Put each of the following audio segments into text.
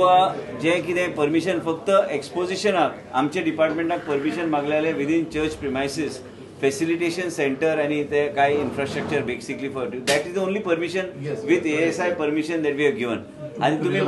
जे कितें परमिशन फक्त एक्सपोजिशनाक आमच्या डिपार्टमेंटाक permission मागलेलें within church premises facilitation centre आनी ते कांय infrastructure basically for that is the only permission with ASI permission that we have given. आनी तुमी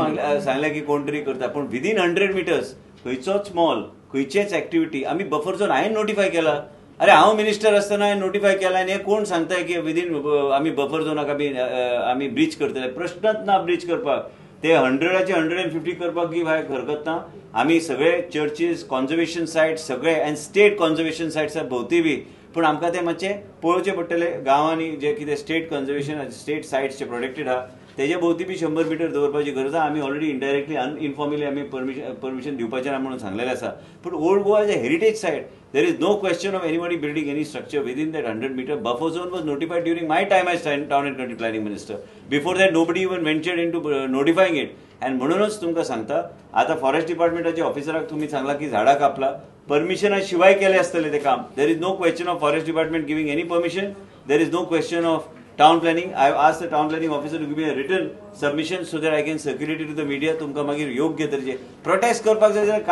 सांगलें की कोण तरी करता, पूण विदीन 100 मिटर्स खंयचोच मॉल खंयचेच एक्टिविटी आमी बफर झोन हांवें नोटिफाय केला. अरे हांव मिनिस्टर आसतना हांवें नोटिफाय केला आनी हे कोण सांगताय की विदीन आमी बफर झोनाक आमी ब्रीच करतले? प्रश्नच ना ब्रीच करपाक. ते 100 150 करपाक की भायर हरकत ना. आमी सगळे चर्चीस कॉन्जर्वेशन सायट सगळे अँड स्टेट कॉन्जर्वेशन सायट्स भोवती बी, पूण आमकां ते मातशें पळोवचें पडटलें. गांवांनी जे कितें स्टेट कॉन्जर्वेशन स्टेट सायट्स जे प्रोटेक्टेड आहा तेजे भोवती बी 100 मिटर दवरपाची गरज आहा. आमी ऑलरेडी इनडायरेक्टली अनइनफॉर्मली आमी परमिशन दिवपाचें ना म्हणून सांगलेलें आसा. पूण Old Goa is a heritage site. There is no question of anybody building any structure within that 100 meter buffer zone was notified during my time as Town and Country Planning Minister. Before that, nobody even ventured into notifying it. And म्हणूनच तुमकां सांगता, आता forest डिपार्टमेंटाच्या ऑफिसराक तुमी सांगला की झाडां कापला, परमिशना शिवाय केलें आसतलें तें काम. There is no question of forest department giving any permission. There is no question of town planning. I have asked the town planning officer to give me a written submission so that I can circulate it to the media. तुमकां मागीर योग्य तरेचे protest करपाक जाय जाल्यार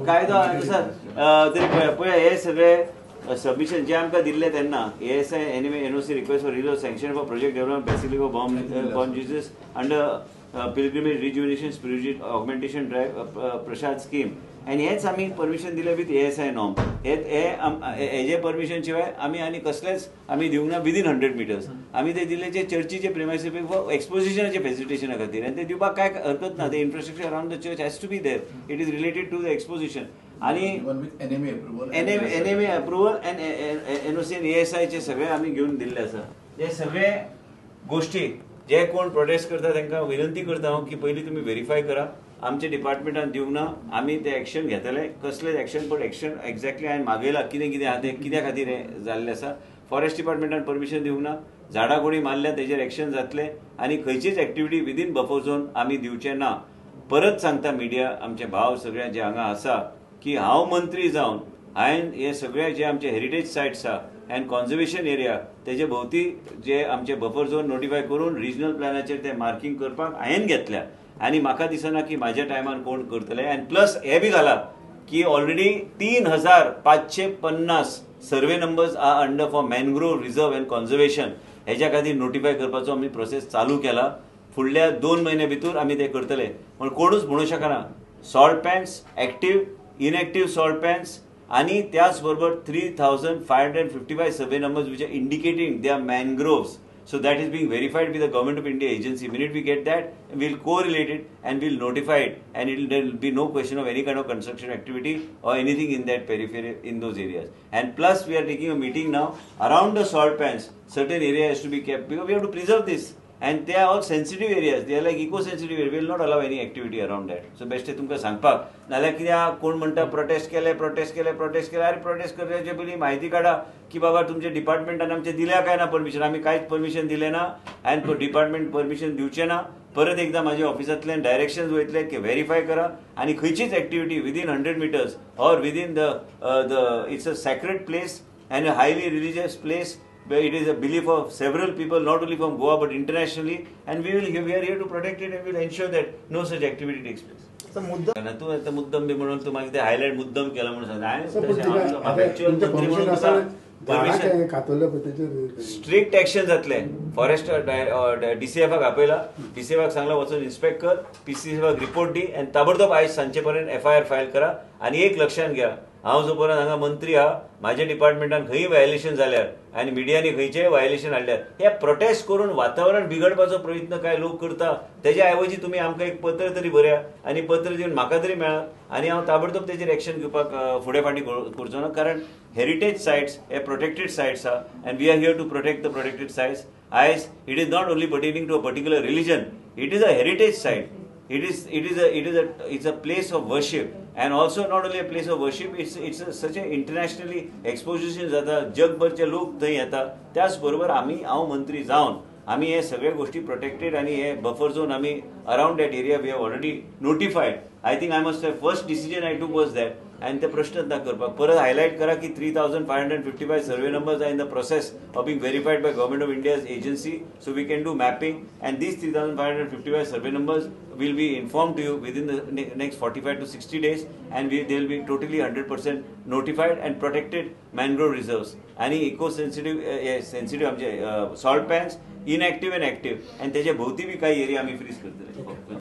कायदो आसा तरी पळय हे सगळे सबमिशन जे आमकां दिल्ले तेन्ना ASI NMA NOC request for release sanction for project development basically for Bom Jesus under pilgrimage rejuvenation spiritual augmentation drive Prasad scheme आनी हेच आमी परमिशन दिलें विथ एएसआय नॉर्म. हेजे परमिशन शिवाय आमी आनी कसलेच आमी दिवंक ना विदीन 100 मिटर्स. आमी ते दिले जे चर्चीचे प्रिमायसीस फॉर एक्सपोजिशनाचे फेसिलिटेशना खातीर, आनी ते दिवपाक कांय हरकत ना. ते infrastructure around the church has to be there. It is related to the exposition. आनी एनएमए अप्रुवल एंड एनओसी आनी एएसआयचे सगळे आमी घेवन दिल्ले आसा. हे सगळे गोश्टी जे कोण प्रोटेस्ट करता तांकां विनंती करता हांव की पयलीं तुमी व्हेरीफाय करा. आमच्या डिपार्टमेंटान दिवंक ना, आमी ते एक्शन घेतले. कसलेच एक्शन पण एक्शन एक्झॅक्टली हांवें मागयला कितें कितें आहा तें कित्या खातीर हें जाल्लें आसा. फॉरेस्ट डिपार्टमेंटान परमिशन दिवंक ना, झाडां कोणी मारल्या तेजेर एक्शन जातलें आनी खंयचीच एक्टिविटी विदीन बफर झोन आमी दिवचे ना. परत सांगता मिडिया आमचे भाव सगळे जे हांगा आसा की हांव मंत्री जावन हांवें हे सगळे जे आमचे हेरिटेज सायट्स आहा अँड कॉन्जर्वेशन एरिया तेजे भोवती जे आमचे बफर झोन नोटिफाय करून रिजनल प्लॅनाचेर ते मार्किंग करपाक हांवें घेतल्या आनी म्हाका दिसना की म्हाज्या टायमान कोण करतले. आनी प्लस हे बी घाला की already 3550 survey numbers are under for mangrove reserve and conservation हेज्या खातीर नोटिफाय करपाचो आमी प्रोसेस चालू केला. फुडल्या 2 म्हयन्या भितर आमी ते करतले. पूण कोणूच म्हणू शकना salt pans active inactive salt pans आनी त्याच बरोबर 3555 survey numbers which are indicating they are mangroves. So that is being verified with the Government of India agency. Minute we get that, we'll correlate it and we'll notify it, and there will be no question of any kind of construction activity or anything in that periphery in those areas. And plus we are taking a meeting now around the salt pans. Certain area has to be kept because we have to preserve this. And they are all sensitive areas. They are like eco-sensitive areas. We will not allow any activity around that. So best तुमकां सांगपाक नाल्यार कित्याक कोण म्हणटा protest केले protest केले protest केले. अरे प्रोटेस्ट करण्याचे पयलीं म्हायती काडा की बाबा तुमच्या डिपार्टमेंटान आमचे दिल्या काय ना परमिशन. आमी कांयच परमिशन दिलें ना आनी डिपार्टमेंट परमिशन दिवचें ना. परत एकदां म्हाज्या ऑफिसांतल्यान डायरेक्शन्स वयतले की व्हेरीफाय करा आनी खंयचीच activity within 100 meters or within the it's a sacred place and a highly religious place. It is a belief of several people, not only from Goa but internationally, and we are here to protect it and we will ensure that no such activity takes place. तूं आतां मुद्दम बी म्हणून तूं मागीर ते highlight मुद्दम केला म्हणून सांगता. स्ट्रिक्ट एक्शन जातलें. फॉरेस्ट डीसीएफाक आपयला, डीसीएफाक सांगला वचून इन्स्पेक्ट कर, पीसीसीएफाक रिपोर्ट दी आनी ताबडतोब आयज सांजचे पर्यंत एफआयआर फायल करा. आनी एक लक्षांत घ्या, हांव जो पर्यंत हांगा मंत्री आहा म्हाज्या डिपार्टमेंटान खंय व्हायलेशन जाल्यार आनी मिडियांनी खंयचेय व्हायलेशन हाडल्यार हे प्रोटेस्ट करून वातावरण बिगडपाचो प्रयत्न कांय लोक करता. तेज्या ऐवजी तुमी आमकां एक पत्र तरी बरया आनी पत्र दिवन म्हाका तरी मेळा आनी हांव ताबडतोब तेजेर एक्शन घेवपाक फुडें फाटीं करचो ना. कारण हेरिटेज सायट्स हे प्रोटेक्टेड सायट्स आहा and we are here to protect the protected sites. आयज it is not only pertaining to a particular religion, it is a heritage site. It's a place of worship, and also not only a place of worship, it's such a internationally exposition जाता, जगभरचे लोक थंय येता. त्याच बरोबर आमी हांव मंत्री जावन आमी हे सगळे गोष्टी प्रोटेक्टेड आनी हे बफर झोन आमी around that area we have already notified. I think I must have first decision I took was that. आनी ते प्रश्नच ना करपाक. परत हायलायट करा की 3555 survey numbers are in the process of being verified by Government of India's agency, so we can do mapping, and these 3555 survey numbers will be informed to you within the next 45 to 60 days, and they will be totally 100% notified and protected mangrove reserves आणि eco sensitive, sensitive आमचे salt pans, inactive and active, आनी तेजे भोवती बी काही area आमी fridge करतले.